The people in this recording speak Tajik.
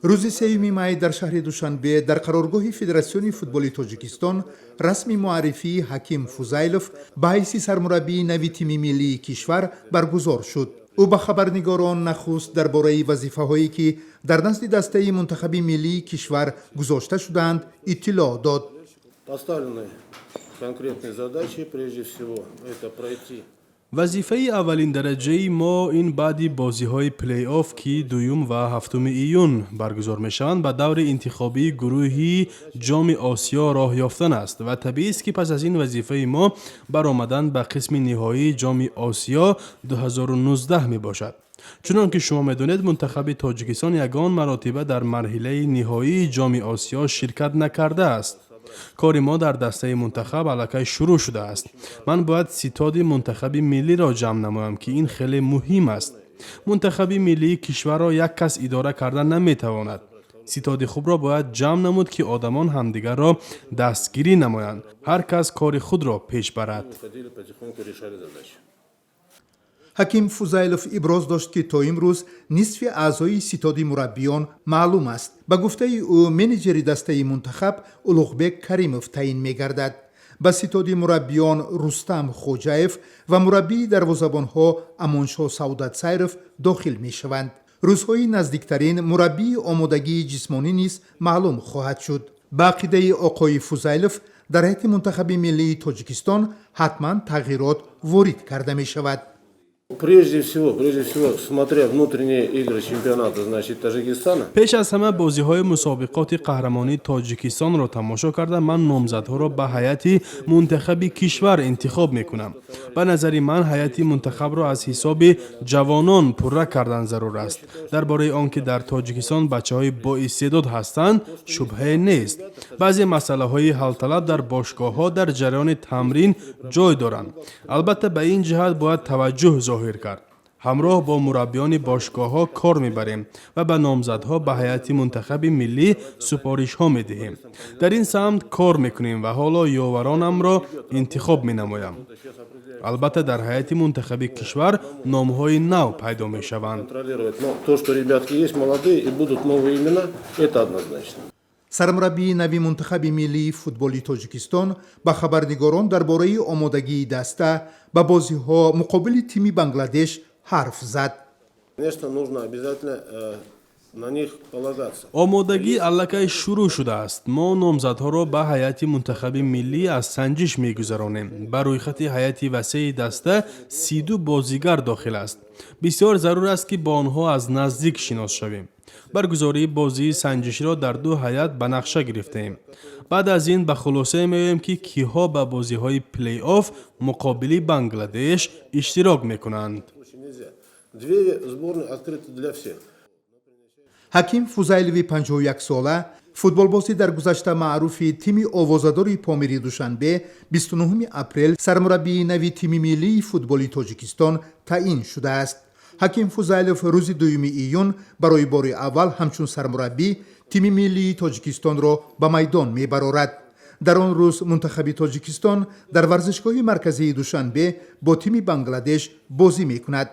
Рӯзи 3 май дар шаҳри Душанбе, дар қароргоҳи Федератсиони футболи Тоҷикистон, расми муаррифии Ҳаким Фузайлов ба ҳайси сармураббии нави тими миллии кишвар баргузор шуд. Ӯ ба хабарнигорон нахуст дар бораи вазифаҳое, ки дар назди дастаи мунтахаби миллии кишвар гузошта шудаанд, иттилоъ дод. Поставлены конкретные задачи, прежде всего, это пройти Вазифаи аввалиндараҷаи мо ин баъди бозиҳои плей-офф, ки 2 ва 7 июн баргузор мешаванд, ба даври интихобии гурӯҳи Ҷоми Осиё роҳ ёфтан аст ва табиист, ки пас аз ин вазифаи мо баромадан ба қисми ниҳоии Ҷоми Осиё 2019 мебошад. Чунон ки шумо медонед, мунтахаби Тоҷикистон ягон маротиба дар марҳилаи ниҳоии Ҷоми Осиё ширкат накардааст. Кори мо дар дастаи мунтахаб аллакай шурӯъ шудааст. Ман бояд ситоди мунтахаби миллиро ҷамъ намоям, ки ин хеле муҳим аст. Мунтахаби миллии кишварро як кас идора карда наметавонад. Ситоди хубро бояд ҷамъ намуд, ки одамон ҳамдигарро дастгирӣ намоянд, ҳар кас кори худро пеш барад. Уходили, потихоньку решали задачи. Ҳаким Фузайлов иброз дошт, ки то имрӯз нисфи аъзои ситоди мураббиён маълум аст. Ба гуфтаи ӯ, менеҷери дастаи мунтахаб Улуғбек Каримов таъин мегардад. Ба ситоди мураббиён Рустам Хоҷаев ва мураббии дарвозабонҳо Амоншоҳ Саодатсайров дохил мешаванд. Рӯзҳои наздиктарин мураббии омодагии ҷисмонӣ низ маълум хоҳад шуд. Ба ақидаи оқои Фузайлов, дар ҳайати мунтахаби миллии Тоҷикистон ҳатман тағйирот ворид карда мешавад. Прежде всего, смотря внутренние игры чемпионата, значит, Таджикистана, Пеш аз ҳама бозиҳои мусобиқоти қаҳрамонии Тоҷикистонро тамошо карда, ман номзадҳоро ба ҳайати мунтахаби кишвар интихоб мекунам. Ба назари ман, ҳайати мунтахабро аз ҳисоби ҷавонон пурра кардан зарур аст. Дар бораи он ки дар Тоҷикистон бачаҳои боистеъдод ҳастанд, шубҳае нест. Баъзе масъалаҳои ҳалталаб дар бошгоҳҳо дар ҷараёни тамрин ҷой доранд. Албатта, ба ин ҷиҳат бояд таваҷҷӯҳ зоҳир кард. Ҳамроҳ бо мураббиёни бошгоҳҳо кор мебарем ва ба номзадҳо ба ҳайати мунтахаби миллӣ супоришҳо медиҳем. Дар ин самт кор мекунем ва ҳоло ёваронамро интихоб менамоям. Албатта, дар ҳайати мунтахаби кишвар номҳои нав пайдо мешаванд. Контролировать. Но то, что ребятки есть молодые и будут новые имена, это однозначно. Сармураббии нави мунтахаби миллии футболи Тоҷикистон ба хабарнигорон дар бораи омодагии даста ба бозиҳо муқобили тими Бангладеш ҳарф зад. Конечно, нужно обязательно на них полагаться. Омодагӣ аллакай шурӯъ шудааст. Мо номзадҳоро ба ҳайати мунтахаби миллӣ аз санҷиш мегузаронем. Ба рӯйхати ҳайати васеи даста 32 бозигар дохил аст. Бисёр зарур аст, ки бо онҳо аз наздик шинос шавем. Баргузории бозии санҷиширо дар ду ҳайат ба нақша гирифтаем. Баъд аз ин ба хулосае меоем, ки киҳо ба бозиҳои плей-офф муқобили Бангладеш иштирок мекунанд. Нельзя. Двери сборной открыты для всех. Ҳаким Фузайлови 51-сола, футболбози дар гузашта маъруфи тими овозадори Помири Душанбе, 29 апрел сармураббии нави тими миллии футболи Тоҷикистон таъин шудааст. Ҳаким Фузайлов рӯзи 2 июн барои бори аввал ҳамчун сармураббӣ тими миллии Тоҷикистонро ба майдон мебарорад. Дар он рӯз мунтахаби Тоҷикистон дар варзишгоҳи марказии Душанбе бо тими Бангладеш бозӣ мекунад.